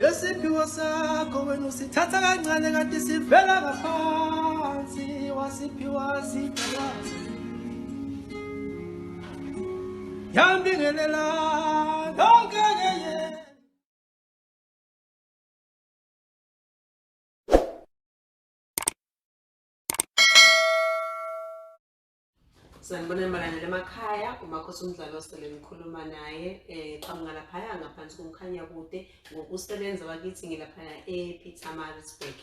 Lesiphiwo sakho wena usithatha kancane kanti sivela ngaphansi wasiphiwa sidalwazi. Yambingelela nonke ke ye. Sanibonani balandeli emakhaya, uMakhosi umdlalo osele ngikhuluma naye qhamuka laphaya ngaphansi komkhanyakude ngokusebenza bakithi ngilaphaya ePietermaritzburg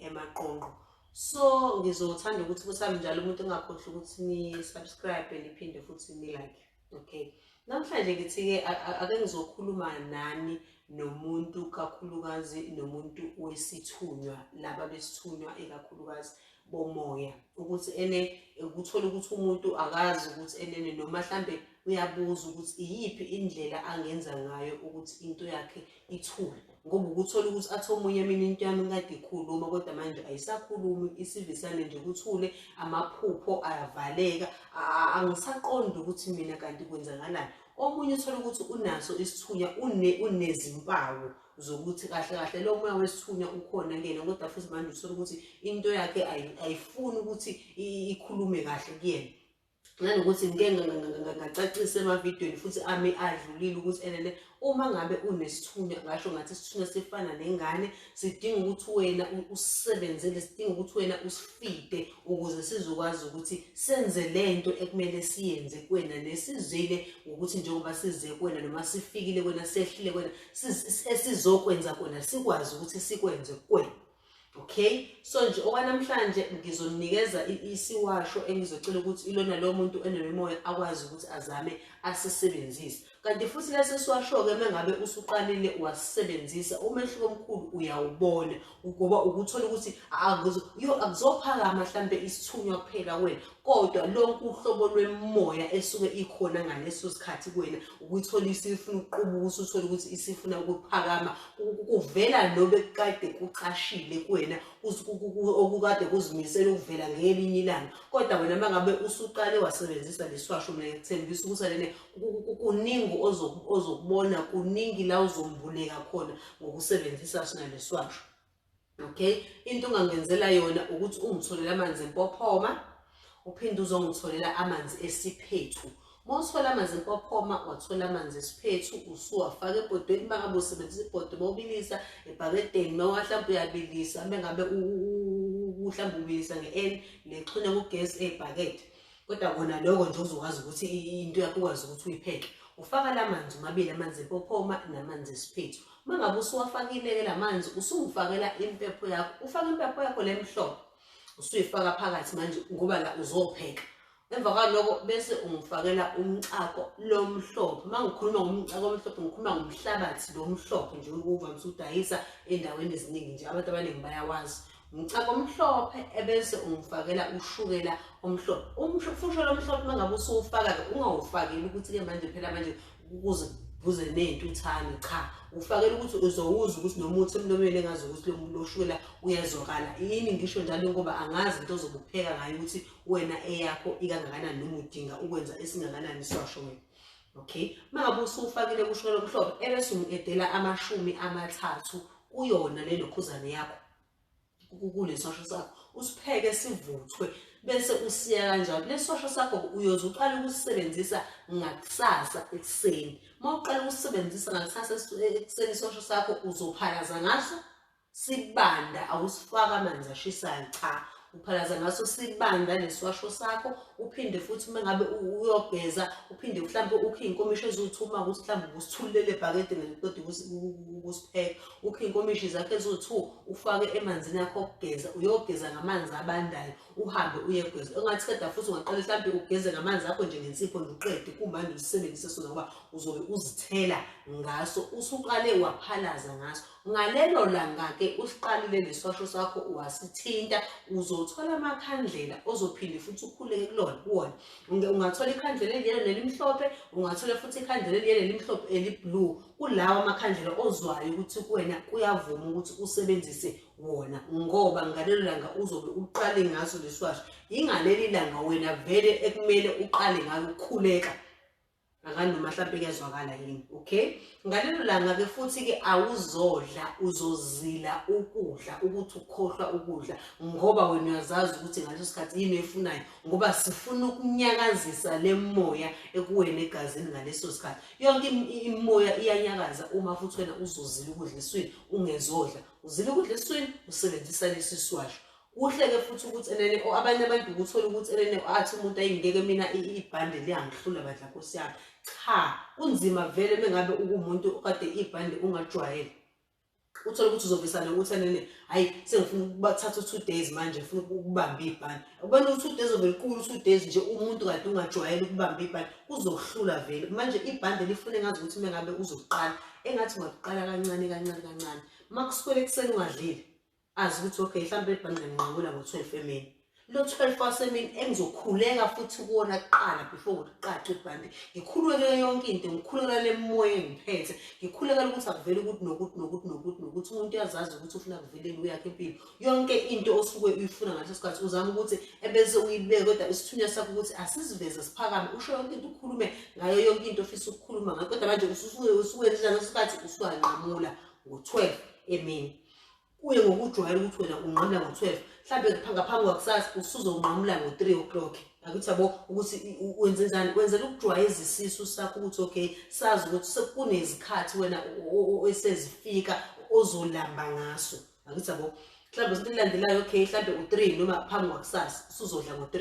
eMaqonqo. So ngizothanda ukuthi kusami njalo umuntu engakhohlwa ukuthi ni-subscribe niphinde futhi ni-like. Okay. Namhlanje ngithi-ke ake ngizokhuluma nani nomuntu kakhulukazi nomuntu wesithunywa laba besithunywa ikakhulukazi bomoya ukuthi ene ukuthola ukuthi umuntu akazi ukuthi enene noma mhlambe uyabuza ukuthi iyiphi indlela angenza ngayo ukuthi into yakhe ithule ngoba ukuthola ukuthi athi omunye mina into yami kade ikhuluma kodwa manje ayisakhulumi isivisane nje kuthule amaphupho ayavaleka angisaqondi ukuthi mina kanti kwenzakalani omunye uthola ukuthi unaso isithunywa unezimpawu zokuthi kahle kahle lo moya wesithunywa ukhona kuyena kodwa futhi manje uthola ukuthi into yakhe ayifuni ukuthi ikhulume kahle kuyena nanokuthi ngike ngacacisa emavidweni futhi ami adlulile ukuthi enene uma ngabe unesithunywa ngasho ngathi isithunywa sifana nengane sidinga ukuthi wena usisebenzele sidinga ukuthi wena usifide ukuze sizokwazi ukuthi senze lento ekumele siyenze kuwena nesizile ngokuthi njengoba size kuwena noma sifikile kuwena sehlile kuwena esizokwenza kona sikwazi ukuthi sikwenze kuwena. Okay, so nje okwanamhlanje ngizonikeza isiwasho engizocela ukuthi ilona lo muntu enemimoya akwazi ukuthi azame asisebenzise. Kanti futhi lesi siwasho-ke uma ngabe usuqalile wasisebenzisa umehluko omkhulu uyawubona ngoba ukuthola ukuthi akuzophakama mhlampe isithunywa kuphela kuwena kodwa lonke uhlobo lwemoya esuke ikhona ngaleso sikhathi kuwena ukuyithola isifuna ukuqubuka usuthole ukuthi isifuna ukuphakama kuvela lobe kade kucashile kuwena okukade kuzimisele ukuvela ngelinye ilanga kodwa wena uma ngabe usuqale wasebenzisa leswasho mina ngikuthembisa ukuthi lene kuningi ozokubona kuningi la uzombuleka khona ngokusebenzisa sona leswasho. Okay, into ongangenzela yona ukuthi ungitholele amanzi empophoma, uphinde uzongitholela amanzi esiphethu. Uma uthola amanzi empophoma, wathola amanzi esiphethu, usuwafaka ebhodweni. Uma ngabe usebenzisa ibhodwe, uma ubilisa ebhakedeni, uma mhlawumbe uyabilisa, uma ngabe mhlawumbe ubilisa nge-N lexhunywa kugesi ebhakede. Kodwa kona lokho nje uzokwazi ukuthi into yakho ukwazi ukuthi uyipheke. Ufaka la manzi omabili, amanzi empophoma namanzi esiphethu. Uma ngabe usuwafakile-ke la manzi, usungifakela impepho yakho. Ufake impepho yakho le mhlophe, usuyifaka phakathi manje ngoba la uzopheka. Emva kwaloko bese ungifakela umcako lomhlophe. Uma ngikhuluma ngomcako omhlophe, ngikhuluma ngomhlabathi lo mhlophe nje uvamise udayisa endaweni eziningi nje, abantu abaningi bayawazi. Umcako omhlophe ebese ungifakela ushukela omhlophe. Ushukela omhlophe uma ngabe usuwufaka-ke ungawufakeli ukuthi-ke manje phela manje ukuze kuze ney'ntuthane cha ufakela ukuthi uzowuzwa ukuthi nomuthi emlomeni engazi ukuthi lo shukela uyezwakala yini ngisho njalo ngoba angazi into ozobe upheka ngayo ukuthi wena eyakho ikangakanani noma udinga ukwenza esingakanani iswasho wena. Okay, uma ngabe usufakile kushukela omhlophe ebese ungi-edela 30 kuyona le lokhuzane yakho kulesosho sakho usipheke sivuthwe bese usiya kanjalo lesosho sakho uyoze uqale ukusisebenzisa ngakusasa ekuseni. Uma uqala ukusisebenzisa ngakusasa ekuseni isosho sakho uzophalaza ngaso sibanda, awusifaka amanzi ashisayo cha, uphalaza ngaso sibanda lesiwasho sakho. Uphinde futhi uma ngabe uyogeza uphinde mhlawumbe ukhe iy'nkomishi eziwu-two uma ukuthi mhlawumbe ubusithululele ebhakedeni uqeda ukusipheka, ukhe iy'nkomishi zakho eziwu-two ufake emanzini akho okugeza, uyogeza ngamanzi abandayo uhambe uyegeza. Ungathi qeda futhi ungaqala mhlawumbe ugeze ngamanzi akho nje ngensipho nje uqede kumanje usisebenzise sona ngoba uzobe uzithela ngaso usuqale waphalaza ngaso. Ngalelo langa-ke usiqalile lesiwasho sakho wasithinta, uzothola amakhandlela ozophinde futhi ukhuleke kulona kuwona. Ungathola ikhandlela eliyelo nelimhlophe, ungathola futhi ikhandlela eliyelo elimhlophe eli-blue. Kulawa amakhandlela ozwayo ukuthi kuwena kuyavuma ukuthi usebenzise wona ngoba ngalelo langa uzobe uqale ngaso lesiwasho. Yingaleli langa wena vele ekumele uqale ngalo ukukhuleka. Akanoma mhlawumbe kuyazwakala yini, okay? Ngalelo langa-ke futhi-ke awuzodla, uzozila ukudla, ukuthi ukhohlwa ukudla, ngoba wena uyazazi ukuthi ngaleso sikhathi yini oyifunayo, ngoba sifuna ukunyakazisa le moya ekuwena egazini ngaleso sikhathi. Yonke imoya iyanyakaza uma futhi wena uzozila ukudla eswini, ungezodla. Uzila ukudla eswini, usebenzisa lesi siwasho. Kuhle-ke futhi ukuthi enene abanye abantu ukuthola ukuthi enene athi umuntu ayingeke mina ibhande liyangihlula bandla nkosi yami. Cha, kunzima vele mengabe ukumuntu okade ibhande ungajwayele. Uthole ukuthi uzovisana ukuthi enene hayi sengifuna ukubathatha u-2 days manje ngifuna ukubamba ibhande. Ubona u-2 days ovele qulu u-2 days nje umuntu kade ungajwayele ukubamba ibhande kuzokuhlula vele. Manje ibhande lifune ngazi ukuthi mengabe uzoqala engathi ungaqala kancane kancane kancane. Makusukela ekuseni ungadlile azi ukuthi okay mhlawumbe ibhange nginqamula ngo-12 emini lo 12 wasemini engizokhuleka futhi kuwona kuqala before kuqaqe ibhande ngikhululeke yonke into ngikhulekela le moya engiphethe ngikhulekela ukuthi akuvele ukuthi nokuthi nokuthi nokuthi nokuthi umuntu uyazazi ukuthi ufuna kuveleni uyakhe impilo yonke into osuke uyifuna ngaleso sikhathi uzama ukuthi ebese uyibeke kodwa isithunywa sakho ukuthi asiziveze siphakame usho yonke into ukhulume ngayo yonke into ofisa ukukhuluma ngayo kodwa manje usuke usuke ngaleso sikhathi usuyanqamula ngo-12 emini Kuye ngokujwayela ukuthi wena unqamula ngo-12 mhlawumbe ngaphambi kwakusasa usuzonqamula ngo-3 o'clock akuthi yabo ukuthi wenzenjani wenzela ukujwayeza isisu sakho ukuthi okay sazi ukuthi sekunezikhathi wena esezifika ozolamba ngaso akuthi yabo mhlawumbe izinto elandelayo okay mhlawumbe u-3 noma phambi kwakusasa usuzodla ngo-3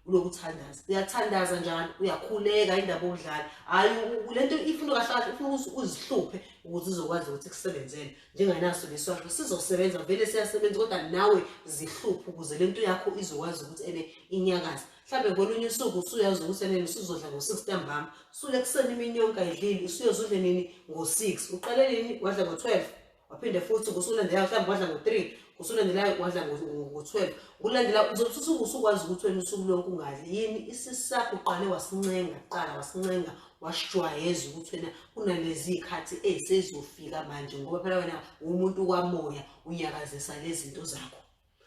ulokhu uthandaza uyathandaza njalo uyakhuleka indaba okudlala hhayi le nto ifuna kahle kahle ufuna ukuthi uzihluphe ukuze uzokwazi ukuthi kusebenzele njenganaso leswasho sizosebenza vele siyasebenza kodwa nawe zihluphe ukuze le nto yakho izokwazi ukuthi ene inyakaze mhlawumbe ngolunye usuku usuyazi ukuthi enene usuzodla ngo-6 ntambama usule ekuseni imini yonke ayidlile usuyoze udle nini ngo-6 uqale nini wadla ngo-12 waphinde futhi ngosukulandelayo mhlawumbe wadla ngo-3 ngosukulandelayo wadla ngo-12 ngokulandela uzothi usukwazi ukuthi wena usuku lonke ungadli yini isisu sakho uqale wasincenga kuqala wasincenga wasijwayeza ukuthi wena kunalezi y'khathi ey'sezofika manje ngoba phela wena umuntu kwamoya unyakazisa lezi zinto zakho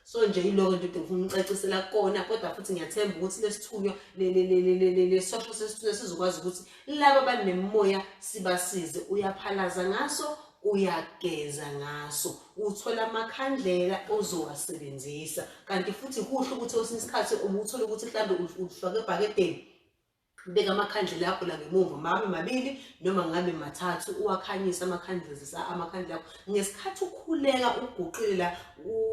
so nje yiloko nje ngifuna ukucacisela kona kodwa futhi ngiyathemba ukuthi lesithunywa lesosho sesithunywa sizokwazi ukuthi laba abanemimoya sibasize uyaphalaza ngaso uyageza ngaso uthola amakhandlela ozowasebenzisa kanti futhi kuhle ukuthi kwesinye isikhathi ubuthole ukuthi mhlawumbe ufake ebhakedeni Beka amakhandlela akho la ngemuva, mabe mabili noma ngabe mathathu, uwakhanyise amakhandlela amakhandlela akho. Ngesikhathi ukhuleka uguqile la,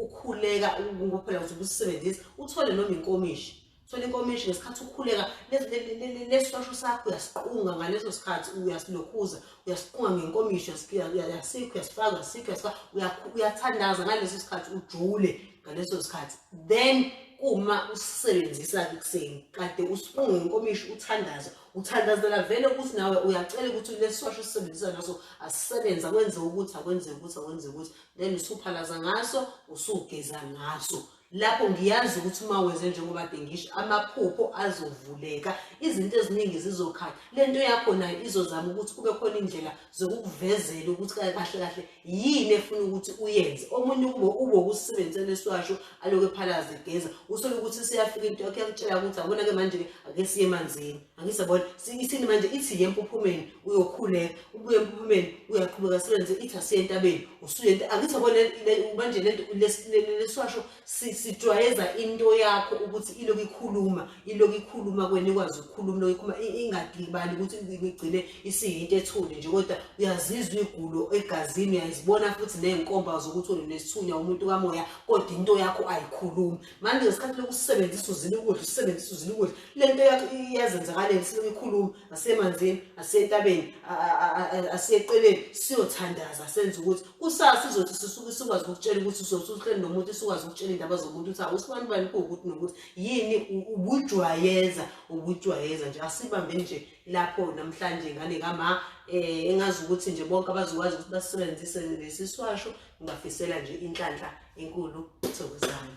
ukhuleka ngoba phela uzobe usebenzisa, uthole noma inkomishi. Thola inkomishi ngesikhathi ukhuleka leswasho sakho uyasiqunga ngaleso sikhathi uyasilokhuza, uyasiqunga ngenkomishi, uyasikha, uyasifaka, uyasikha, uyasifaka, uyathandaza ngaleso sikhathi ujule ngaleso sikhathi. Then uma usisebenzisa ekuseni kade usifunge ngenkomishi uthandaza uthandazela vele ukuthi nawe uyacela ukuthi lesiwasho usisebenzisa naso asisebenza akwenze ukuthi akwenze ukuthi akwenze ukuthi then usuphalaza ngaso usugeza ngaso lapho ngiyazi ukuthi uma wenze njengoba de ngisho amaphupho azovuleka izinto eziningi zizokhanya le nto yakho nayo izozama ukuthi kube khona indlela zokukuvezela ukuthi kahle kahle yini efuna ukuthi uyenze omunye ukubo ube ukusebenzisela esiwasho aloku ephalaza egeza usole ukuthi siyafika into yakhe yakutshela ukuthi abona-ke manje-ke ake siye emanzini angisabona isini manje ithi ye empuphumeni uyokhuleka ubuye empuphumeni uyaqhubeka sebenze ithi asiye entabeni usuye angisabona manje lento lesiwasho sijwayeza into yakho ukuthi ilokhu ikhuluma ilokhu ikhuluma kwena ikwazi ukukhuluma lokhu ikhuluma ingadibani ukuthi igcine isiyinto ethule nje kodwa uyazizwa igulo egazini uyazibona futhi ney'nkomba zokuthi unesithunywa umuntu kamoya kodwa into yakho ayikhulumi manje ngesikhathi lokhu usebenzisa uzila ukudla usebenzisa uzila ukudla le nto yakho iyazenzakalela isilokhu ikhuluma asemanzini asentabeni asiyeqeleni siyothandaza senze ukuthi kusasa izothi sisuke sikwazi ukutshela ukuthi uzothi uhleli nomuntu sikwazi ukutshela indaba zomuntu ukuthi awusibani bani kuwukuthi nokuthi yini ubujwayeza ubujwayeza nje asibambe nje lapho namhlanje ngane kama eh engazi ukuthi nje bonke abazokwazi ukuthi basebenzise lesiswasho ngibafisela nje inhlanhla enkulu thokozani.